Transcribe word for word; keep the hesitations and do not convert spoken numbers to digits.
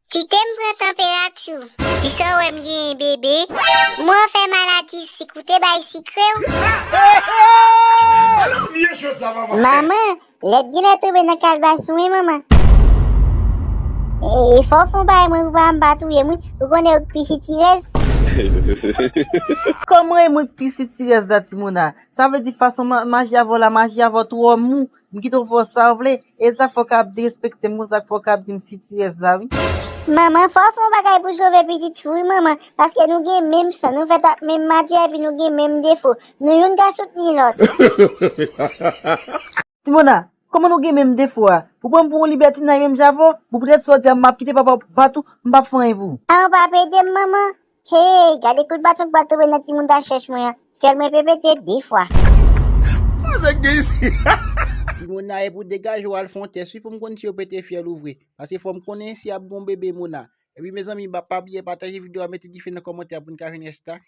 Tite m pran tanperati w. Kisa w wè m genyen bebe? Mwen fè maladi sik ou te bay sikre w? Manman, lèt genlè tonbe nan kalbas ou wi manman. E fò w fè yon bagay mwen pou pa m pa touye m wi. Ou konnen ou k pi sitirèz. Kòman e mwen k pi sitirèz la Timouna? Sa vle di fason maji avè w la maji avè w twò mou. M kite w fè w sa w vle. E sa fò w ka ap derespekte m konsa fò w ka ap di m sitirèz la wi. Manman fò w fè yon bagay pou sove pitit fi w wi manman. Paske nou gen menm san, nou fèt ak menm matyè epi nou gen menm defo. Nou youn ka soutni lòt. Timouna, kòman nou gen menm defo a? Ou pran m pou yon libètinay menm jan avè w? Bon poutèt sa w di a m ap kite papa w bat ou, m p ap fè anyen pou ou. A ou p ap ede m manman? Hey, gade kout baton k pral tonbe nan timoun ta chèch mwen an. Fyèl mwen pe pete de fwa. Timoun nan e pou degaje w al fè yon tès wi pou m konn si yo pete fyèl ou vre. Paske fò m konnen si ap gon bebe Mona. Epi mezanmi pa bliye pataje videyo a mete dife nan kòmantè pou n ka jwenn rès la.